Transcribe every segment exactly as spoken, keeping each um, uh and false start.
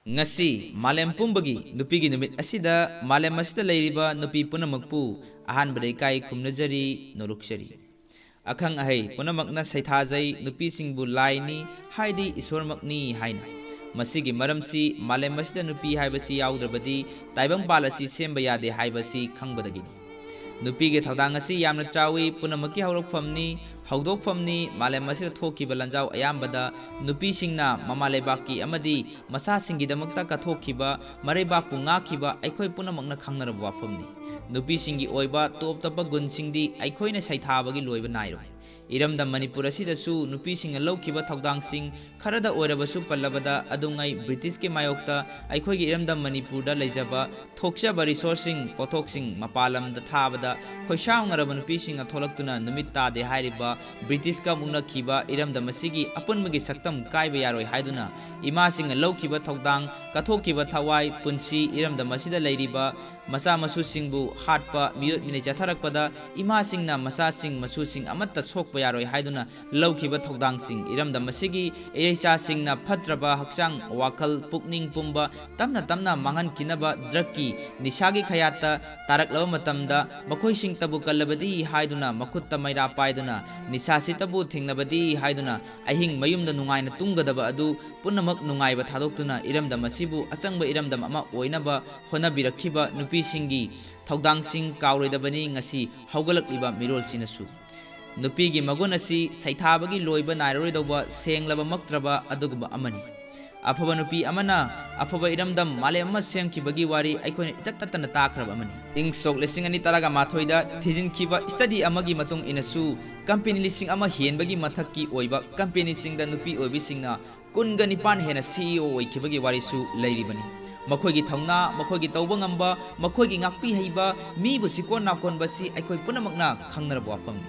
ꯉꯁꯤ ꯃꯥꯂꯦꯝ ꯄꯨꯝꯕꯒꯤ ꯅꯨꯄꯤꯒꯤ ꯅꯨꯃꯤꯠ ꯑꯁꯤꯗ ꯃꯥꯂꯦꯝ ꯑꯁꯤꯗ ꯂꯩꯔꯤꯕ ꯅꯨꯄꯤ ꯄꯨꯝꯅꯃꯛꯄꯨ ꯑꯍꯥꯟꯕꯗ ꯏꯀꯥꯏ ꯈꯨꯝꯅꯖꯔꯤ, ꯅꯣꯂꯨꯛꯆꯔꯤ꯫ ꯑꯈꯪ ꯑꯍꯩ ꯄꯨꯝꯅꯃꯛꯅ ꯁꯩꯊꯥꯖꯩ, ꯅꯨꯄꯤꯁꯤꯡꯕꯨ ꯂꯥꯏꯅꯤ, ꯍꯥꯏꯗꯤ ꯏꯁꯣꯔꯃꯛꯅꯤ ꯍꯥꯏꯅ꯫ ꯃꯁꯤꯒꯤ ꯃꯔꯝꯁꯤ ꯃꯥꯂꯦꯝ ꯑꯁꯤꯗ ꯅꯨꯄꯤ ꯍꯥꯏꯕꯁꯤ ꯌꯥꯎꯗ꯭ꯔꯕꯗꯤ ꯇꯥꯏꯕꯪꯄꯥꯜ ꯑꯁꯤ ꯁꯦꯝꯕ ꯌꯥꯗꯦ ꯍꯥꯏꯕꯁꯤ ꯈꯪꯕꯗꯒꯤꯅꯤ꯫ ꯅꯨꯄꯤꯒꯤ ꯊꯧꯗꯥꯡ ꯑꯁꯤ ꯌꯥꯝꯅ ꯆꯥꯎꯏ, ꯄꯨꯝꯅꯃꯛꯀꯤ ꯍꯧꯔꯛꯐꯝꯅꯤ, ꯍꯧꯗꯣꯛꯐꯝꯅꯤ꯫ ꯃꯥꯂꯦꯝ ꯑꯁꯤꯗ ꯊꯣꯛꯈꯤꯕ ꯂꯥꯟꯖꯥꯎ ꯑꯌꯥꯝꯕꯗ ꯅꯨꯄꯤꯁꯤꯡꯅ ꯃꯃꯥ ꯂꯩꯕꯥꯛꯀꯤ ꯑꯃꯗꯤ ꯃꯆꯥꯁꯤꯡꯒꯤꯗꯃꯛꯇ ꯀꯠꯊꯣꯛꯈꯤꯕ, ꯃꯔꯩꯕꯥꯛꯄꯨ ꯉꯥꯛꯈꯤꯕ ꯑꯩꯈꯣꯏ ꯄꯨꯝꯅꯃꯛꯅ ꯈꯪꯅꯔꯕ ꯋꯥꯐꯝꯅꯤ꯫ ꯅꯨꯄꯤꯁꯤꯡꯒꯤ ꯑꯣꯏꯕ ꯇꯣꯞ ꯇꯣꯞꯄ ꯒꯨꯟꯁꯤꯡꯗꯤ ꯑꯩꯈꯣꯏꯅ ꯁꯩꯊꯥꯕꯒꯤ ꯂꯣꯏꯕ ꯅꯥꯏꯔꯣꯏ꯫ ꯏꯔꯝꯗꯝ ꯃꯅꯤꯄꯨꯔ ꯑꯁꯤꯗꯁꯨ ꯅꯨꯄꯤꯁꯤꯡꯅ ꯂꯧꯈꯤꯕ ꯊꯧꯗꯥꯡꯁꯤꯡ ꯈꯔꯗ ꯑꯣꯏꯔꯕꯁꯨ ꯄꯜꯂꯕꯗ, ꯑꯗꯨꯉꯩ ꯕ꯭ꯔꯤꯇꯤꯁꯀꯤ ꯃꯥꯌꯣꯛꯇ ꯑꯩꯈꯣꯏꯒꯤ ꯏꯔꯝꯗꯝ ꯃꯅꯤꯄꯨꯔꯗ ꯂꯩꯖꯕ ꯊꯣꯛꯆꯕ ꯔꯤꯁꯣꯔꯁꯁꯤꯡ, ꯄꯣꯠꯊꯣꯛꯁꯤꯡ ꯃꯄꯥꯟ ꯂꯝꯗ ꯊꯥꯕꯗ ꯈꯣꯏꯁꯥꯎꯅꯔꯕ ꯅꯨꯄꯤꯁꯤꯡꯅ ꯊꯣꯛꯂꯛꯇꯨꯅ ꯅꯨꯃꯤꯠ ꯇꯥꯗꯦ ꯍꯥꯏꯔꯤꯕ ꯕ꯭ꯔꯤꯇꯤꯁꯀ ꯃꯨꯛꯅꯈꯤꯕ ꯏꯔꯝꯗꯝ ꯑꯁꯤꯒꯤ ꯑꯄꯨꯟꯕꯒꯤ ꯁꯛꯇꯝ ꯀꯥꯏꯕ ꯌꯥꯔꯣꯏ ꯍꯥꯏꯗꯨꯅ ꯏꯃꯥꯁꯤꯡꯅ ꯂꯧꯈꯤꯕ ꯊꯧꯗꯥꯡ, ꯀꯠꯊꯣꯛꯈꯤꯕ ꯊꯋꯥꯏ, ꯄꯨꯟꯁꯤ, ꯏꯔꯝꯗꯝ ꯑꯁꯤꯗ ꯂꯩꯔꯤꯕ ꯃꯆꯥ ꯃꯁꯨꯁꯤꯡꯕꯨ ꯍꯥꯠꯄ, ꯃꯤꯑꯣꯠ ꯃꯤꯅꯩ ꯆꯠꯊꯔꯛꯄꯗ ꯏꯃꯥꯁꯤꯡꯅ ꯃꯆꯥꯁꯤꯡ ꯃꯁꯨꯁꯤꯡ ꯑꯃꯠꯇ ꯁꯣꯛꯄ ꯌꯥꯔꯣꯏ ꯍꯥꯏꯗꯨꯅ ꯂꯧꯈꯤꯕ ꯊꯧꯗꯥꯡꯁꯤꯡ, ꯏꯔꯝꯗꯝ ꯑꯁꯤꯒꯤ ꯏꯔꯩꯆꯥꯁꯤꯡꯅ ꯐꯠꯇ꯭ꯔꯕ ꯍꯛꯆꯥꯡ, ꯋꯥꯈꯜ, ꯄꯨꯛꯅꯤꯡ ꯄꯨꯝꯕ ꯇꯞꯅ ꯇꯞꯅ ꯃꯥꯡꯍꯟꯈꯤꯅꯕ ꯗ꯭ꯔꯒꯀꯤ ꯅꯤꯁꯥꯒꯤ ꯈꯌꯥꯠꯇ ꯇꯥꯔꯛꯂꯕ ꯃꯇꯝꯗ ꯃꯈꯣꯏꯁꯤꯡꯇꯕꯨ ꯀꯜꯂꯕꯗꯤ ꯍꯥꯏꯗꯨꯅ ꯃꯈꯨꯠꯇ ꯃꯩꯔꯥ ꯄꯥꯏꯗꯨꯅ ꯅꯤꯁꯥꯁꯤꯇꯕꯨ ꯊꯦꯡꯅꯕꯗꯤ ꯍꯥꯏꯗꯨꯅ ꯑꯍꯤꯡ ꯃꯌꯨꯝꯗ ꯅꯨꯡꯉꯥꯏꯅ ꯇꯨꯝꯒꯗꯕ ꯑꯗꯨ ꯄꯨꯝꯅꯃꯛ ꯅꯨꯡꯉꯥꯏꯕ ꯊꯥꯗꯣꯛꯇꯨꯅ ꯏꯔꯝꯗꯝ ꯑꯁꯤꯕꯨ ꯑꯆꯪꯕ ꯏꯔꯝꯗꯝ ꯑꯃ ꯑꯣꯏꯅꯕ ꯍꯣꯠꯅꯕꯤꯔꯛꯈꯤꯕ ꯅꯨꯄꯤꯁꯤꯡꯒꯤ ꯊꯧꯗꯥꯡꯁꯤꯡ ꯀꯥꯎꯔꯣꯏꯗꯕꯅꯤ ꯉꯁꯤ ꯍꯧꯒꯠꯂꯛꯂꯤꯕ ꯃꯤꯔꯣꯜꯁꯤꯅꯁꯨ꯫ ꯅꯨꯄꯤꯒꯤ ꯃꯒꯨꯟ ꯑꯁꯤ ꯁꯩꯊꯥꯕꯒꯤ ꯂꯣꯏꯕ ꯅꯥꯏꯔꯔꯣꯏꯗꯧꯕ ꯁꯦꯡꯂꯕꯃꯛꯇ꯭ꯔꯕ ꯑꯗꯨꯒꯨꯝꯕ ꯑꯃꯅꯤ꯫ ꯑꯐꯕ ꯅꯨꯄꯤ ꯑꯃꯅ ꯑꯐꯕ ꯏꯔꯝꯗꯝ ꯃꯥꯂꯦꯝ ꯑꯃ ꯁꯦꯝꯈꯤꯕꯒꯤ ꯋꯥꯔꯤ ꯑꯩꯈꯣꯏꯅ ꯏꯇꯠ ꯇꯠꯇꯅ ꯇꯥꯈ꯭ꯔꯕ ꯑꯃꯅꯤ꯫ ꯏꯪ ꯁꯣꯛ ꯂꯤꯁꯤꯡ ꯑꯅꯤ ꯇꯔꯥꯒ ꯃꯥꯊꯣꯏꯗ ꯊꯤꯖꯤꯟꯈꯤꯕ ꯁ꯭ꯇꯗꯤ ꯑꯃꯒꯤ ꯃꯇꯨꯡ ꯏꯟꯅꯁꯨ ꯀꯝꯄꯦꯅꯤ ꯂꯤꯁꯤꯡ ꯑꯃ ꯍꯦꯟꯕꯒꯤ ꯃꯊꯛꯀꯤ ꯑꯣꯏꯕ ꯀꯝꯄꯦꯅꯤꯁꯤꯡꯗ ꯅꯨꯄꯤ ꯑꯣꯏꯕꯤꯁꯤꯡꯅ ꯀꯨꯟꯒ ꯅꯤꯄꯥꯟ ꯍꯦꯟꯅ ꯁꯤ ꯏ ꯑꯣ ꯑꯣꯏꯈꯤꯕꯒꯤ ꯋꯥꯔꯤꯁꯨ ꯂꯩꯔꯤꯕꯅꯤ꯫ ꯃꯈꯣꯏꯒꯤ ꯊꯧꯅꯥ, ꯃꯈꯣꯏꯒꯤ ꯇꯧꯕ ꯉꯝꯕ, ꯃꯈꯣꯏꯒꯤ ꯉꯥꯛꯄꯤ ꯍꯩꯕ, ꯃꯤꯕꯨ ꯁꯤꯀꯣꯟ ꯅꯥꯀꯣꯟꯕꯁꯤ ꯑꯩꯈꯣꯏ ꯄꯨꯝꯅꯃꯛꯅ ꯈꯪꯅꯔꯕ ꯋꯥꯐꯝꯅꯤ꯫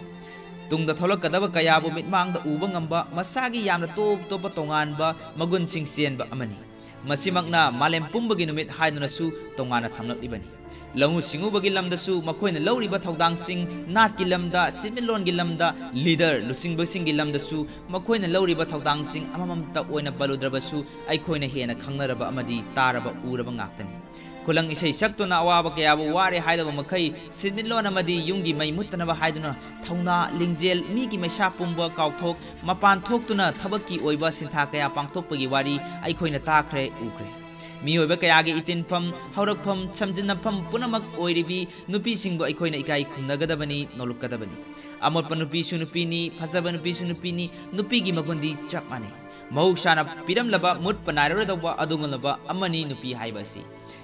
ꯇꯨꯡꯗ ꯊꯣꯛꯂꯛꯀꯗꯕ ꯀꯌꯥꯕꯨ ꯃꯤꯠꯃꯥꯡꯗ ꯎꯕ ꯉꯝꯕ, ꯃꯁꯥꯒꯤ ꯌꯥꯝꯅ ꯇꯣꯞ ꯇꯣꯞꯄ ꯇꯣꯉꯥꯟꯕ ꯃꯒꯨꯟꯁꯤꯡ ꯆꯦꯟꯕ ꯑꯃꯅꯤ꯫ ꯃꯁꯤꯃꯛꯅ ꯃꯥꯂꯦꯝ ꯄꯨꯝꯕꯒꯤ ꯅꯨꯃꯤꯠ ꯍꯥꯏꯗꯨꯅꯁꯨ ꯇꯣꯉꯥꯟꯅ ꯊꯝꯂꯛꯂꯤꯕꯅꯤ꯫ ꯂꯧꯎ ꯁꯤꯡꯎꯕꯒꯤ ꯂꯝꯗꯁꯨ ꯃꯈꯣꯏꯅ ꯂꯧꯔꯤꯕ ꯊꯧꯗꯥꯡꯁꯤꯡ, ꯅꯥꯠꯀꯤ ꯂꯝꯗ, ꯁꯦꯟꯃꯤꯠꯂꯣꯟꯒꯤ ꯂꯝꯗ, ꯂꯤꯗꯔ ꯂꯨꯆꯤꯡꯕꯁꯤꯡꯒꯤ ꯂꯝꯗꯁꯨ ꯃꯈꯣꯏꯅ ꯂꯧꯔꯤꯕ ꯊꯧꯗꯥꯡꯁꯤꯡ ꯑꯃꯃꯝꯇ ꯑꯣꯏꯅ ꯄꯜꯂꯨꯗ꯭ꯔꯕꯁꯨ, ꯑꯩꯈꯣꯏꯅ ꯍꯦꯟꯅ ꯈꯪꯅꯔꯕ ꯑꯃꯗꯤ ꯇꯥꯔꯕ ꯎꯔꯕ ꯉꯥꯛꯇꯅꯤ꯫ ꯈꯨꯂꯪ ꯏꯁꯩ ꯁꯛꯇꯨꯅ ꯑꯋꯥꯕ ꯀꯌꯥꯕꯨ ꯋꯥꯔꯦ ꯍꯥꯏꯗꯕ ꯃꯈꯩ, ꯁꯦꯟꯃꯤꯠꯂꯣꯟ ꯑꯃꯗꯤ ꯌꯨꯝꯒꯤ ꯃꯩ ꯃꯨꯠꯇꯅꯕ ꯍꯥꯏꯗꯨꯅ ꯊꯧꯅꯥ, ꯂꯤꯡꯖꯦꯜ, ꯃꯤꯒꯤ ꯃꯩꯁꯥ ꯄꯨꯝꯕ ꯀꯥꯎꯊꯣꯛ, ꯃꯄꯥꯟ ꯊꯣꯛꯇꯨꯅ ꯊꯕꯛꯀꯤ ꯑꯣꯏꯕ ꯁꯤꯟꯊꯥ ꯀꯌꯥ ꯄꯥꯡꯊꯣꯛꯄꯒꯤ ꯋꯥꯔꯤ ꯑꯩꯈꯣꯏꯅ ꯇꯥꯈ꯭ꯔꯦ, ꯎꯈ꯭ꯔꯦ꯫ ꯃꯤꯑꯣꯏꯕ ꯀꯌꯥꯒꯤ ꯏꯇꯤꯟꯐꯝ, ꯍꯧꯔꯛꯐꯝ, ꯁꯝꯖꯤꯟꯅꯐꯝ ꯄꯨꯝꯅꯃꯛ ꯑꯣꯏꯔꯤꯕꯤ ꯅꯨꯄꯤꯁꯤꯡꯕꯨ ꯑꯩꯈꯣꯏꯅ ꯏꯀꯥꯏ ꯈꯨꯝꯅꯒꯗꯕꯅꯤ, ꯅꯣꯂꯨꯛꯀꯗꯕꯅꯤ꯫ ꯑꯃꯣꯠꯄ ꯅꯨꯄꯤꯁꯨ ꯅꯨꯄꯤꯅꯤ, ꯐꯖꯕ ꯅꯨꯄꯤꯁꯨ ꯅꯨꯄꯤꯅꯤ, ꯅꯨꯄꯤꯒꯤ ꯃꯒꯨꯟꯗꯤ ꯆꯞ ꯃꯥꯟꯅꯩ꯫ ꯃꯍꯧꯁꯥꯅ ꯄꯤꯔꯝꯂꯕ ꯃꯨꯠꯄ ꯅꯥꯏꯔꯔꯣꯏꯗꯧꯕ ꯑꯗꯨꯒꯨꯝꯂꯕ ꯑꯃꯅꯤ ꯅꯨꯄꯤ ꯍꯥꯏꯕ ꯑꯁꯤ꯫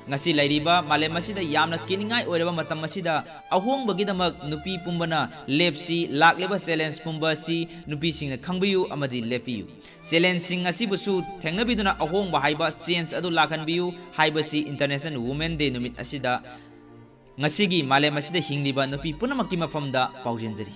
ꯉꯁꯤ ꯂꯩꯔꯤꯕ ꯃꯥꯂꯦꯝ ꯑꯁꯤꯗ ꯌꯥꯝꯅ ꯀꯤꯅꯤꯡꯉꯥꯏ ꯑꯣꯏꯔꯕ ꯃꯇꯝ ꯑꯁꯤꯗ ꯑꯍꯣꯡꯕꯒꯤꯗꯃꯛ ꯅꯨꯄꯤ ꯄꯨꯝꯕꯅ ꯂꯦꯞꯁꯤ, ꯂꯥꯛꯂꯤꯕ ꯆꯦꯂꯦꯟꯖ ꯄꯨꯝꯕ ꯑꯁꯤ ꯅꯨꯄꯤꯁꯤꯡꯅ ꯈꯪꯕꯤꯌꯨ ꯑꯃꯗꯤ ꯂꯦꯞꯄꯤꯌꯨ꯫ ꯆꯦꯂꯦꯟꯖꯁꯤꯡ ꯑꯁꯤꯕꯨꯁꯨ ꯊꯦꯡꯅꯕꯤꯗꯨꯅ ꯑꯍꯣꯡꯕ ꯍꯥꯏꯕ ꯆꯦꯟꯖ ꯑꯗꯨ ꯂꯥꯛꯍꯟꯕꯤꯌꯨ ꯍꯥꯏꯕꯁꯤ International Women Day ꯅꯨꯃꯤꯠ ꯑꯁꯤꯗ ꯉꯁꯤꯒꯤ ꯃꯥꯂꯦꯝ ꯑꯁꯤꯗ ꯍꯤꯡꯂꯤꯕ ꯅꯨꯄꯤ ꯄꯨꯝꯅꯃꯛꯀꯤ ꯃꯐꯝꯗ ꯄꯥꯎꯖꯦꯟꯖꯔꯤ꯫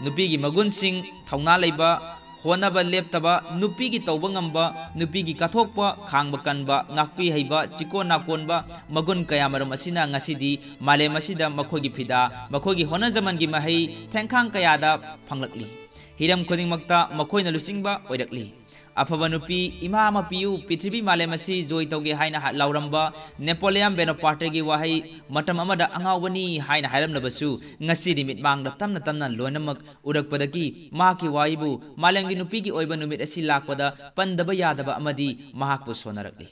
ꯅꯨꯄꯤꯒꯤ ꯃꯒꯨꯟꯁꯤꯡ, ꯊꯧꯅꯥ ꯂꯩꯕ, ꯍꯣꯠꯅꯕ ꯂꯦꯞꯇꯕ, ꯅꯨꯄꯤꯒꯤ ꯇꯧꯕ ꯉꯝꯕ, ꯅꯨꯄꯤꯒꯤ ꯀꯠꯊꯣꯛꯄ, ꯈꯥꯡꯕ ꯀꯟꯕ, ꯉꯥꯛꯄꯤ ꯍꯩꯕ, ꯆꯤꯀꯣꯟ ꯅꯥꯀꯣꯟꯕ, ꯃꯒꯨꯟ ꯀꯌꯥꯃꯔꯨꯝ ꯑꯁꯤꯅ ꯉꯁꯤꯗꯤ ꯃꯥꯂꯦꯝ ꯑꯁꯤꯗ ꯃꯈꯣꯏꯒꯤ ꯐꯤꯗꯥ, ꯃꯈꯣꯏꯒꯤ ꯍꯣꯠꯅꯖꯃꯟꯒꯤ ꯃꯍꯩ ꯊꯦꯡꯈꯥꯡ ꯀꯌꯥꯗ ꯐꯪꯂꯛꯂꯤ꯫ ꯍꯤꯔꯝ ꯈꯨꯗꯤꯡꯃꯛꯇ ꯃꯈꯣꯏꯅ ꯂꯨꯆꯤꯡꯕ ꯑꯣꯏꯔꯛꯂꯤ꯫ "ꯑꯐꯕ ꯅꯨꯄꯤ, ꯏꯃꯥ ꯑꯃ ꯄꯤꯌꯨ, ꯄ꯭ꯔꯤꯊꯤꯕꯤ ꯃꯥꯂꯦꯝ ꯑꯁꯤ ꯖꯣꯏ ꯇꯧꯒꯦ" ꯍꯥꯏꯅ ꯍꯥ-, ꯂꯥꯎꯔꯝꯕ ꯅꯦꯄꯣꯂꯤꯌꯟ ꯕꯣꯅꯥꯄꯥꯔꯇꯦꯒꯤ ꯋꯥꯍꯩ, "ꯃꯇꯝ ꯑꯃꯗ ꯑꯉꯥꯎꯕꯅꯤ" ꯍꯥꯏꯅ ꯍꯥꯏꯔꯝꯂꯕꯁꯨ, ꯉꯁꯤꯗꯤ ꯃꯤꯠꯃꯥꯡꯗ ꯇꯞꯅ ꯇꯞꯅ ꯂꯣꯏꯅꯃꯛ ꯎꯔꯛꯄꯗꯒꯤ ꯃꯍꯥꯛꯀꯤ ꯋꯥꯍꯩꯕꯨ ꯃꯥꯂꯦꯝꯒꯤ ꯅꯨꯄꯤꯒꯤ ꯑꯣꯏꯕ ꯅꯨꯃꯤꯠ ꯑꯁꯤ ꯂꯥꯛꯄꯗ ꯄꯟꯗꯕ ꯌꯥꯗꯕ ꯑꯃꯗꯤ ꯃꯍꯥꯛꯄꯨ ꯁꯣꯟꯅꯔꯛꯂꯤ꯫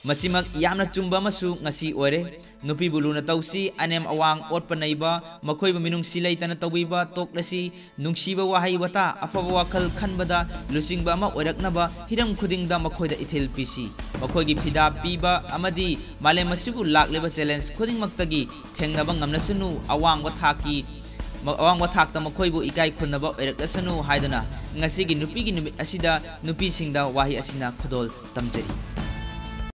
ꯃꯁꯤꯃꯛ ꯌꯥꯝꯅ ꯆꯨꯝꯕ ꯑꯃꯁꯨ ꯉꯁꯤ ꯑꯣꯏꯔꯦ꯫ ꯅꯨꯄꯤꯕꯨ ꯂꯨꯅ ꯇꯧꯁꯤ, ꯑꯅꯦꯝ ꯑꯋꯥꯡ, ꯑꯣꯠꯄ ꯅꯩꯕ, ꯃꯈꯣꯏꯕꯨ ꯃꯤꯅꯨꯡꯁꯤ ꯂꯩꯇꯅ ꯇꯧꯕꯤꯕ ꯇꯣꯛꯂꯁꯤ꯫ ꯅꯨꯡꯁꯤꯕ ꯋꯥꯍꯩ ꯋꯥꯇꯥ, ꯑꯐꯕ ꯋꯥꯈꯜ ꯈꯟꯕꯗ ꯂꯨꯆꯤꯡꯕ ꯑꯃ ꯑꯣꯏꯔꯛꯅꯕ ꯍꯤꯔꯝ ꯈꯨꯗꯤꯡꯗ ꯃꯈꯣꯏꯗ ꯏꯊꯤꯜ ꯄꯤꯁꯤ꯫ ꯃꯈꯣꯏꯒꯤ ꯐꯤꯗꯥ ꯄꯤꯕ ꯑꯃꯗꯤ ꯃꯥꯂꯦꯝ ꯑꯁꯤꯕꯨ ꯂꯥꯛꯂꯤꯕ ꯆꯦꯂꯦꯟꯖ ꯈꯨꯗꯤꯡꯃꯛꯇꯒꯤ ꯊꯦꯡꯅꯕ ꯉꯝꯂꯁꯅꯨ, ꯑꯋꯥꯡꯕ ꯊꯥꯛꯀꯤ, ꯑꯋꯥꯡꯕ ꯊꯥꯛꯇ ꯃꯈꯣꯏꯕꯨ ꯏꯀꯥꯏ ꯈꯨꯝꯅꯕ ꯑꯣꯏꯔꯛꯂꯁꯅꯨ ꯍꯥꯏꯗꯨꯅ ꯉꯁꯤꯒꯤ ꯅꯨꯄꯤꯒꯤ ꯅꯨꯃꯤꯠ ꯑꯁꯤꯗ ꯅꯨꯄꯤꯁꯤꯡꯗ ꯋꯥꯍꯩ ꯑꯁꯤꯅ ꯈꯨꯗꯣꯜ ꯇꯝꯖꯔꯤ꯫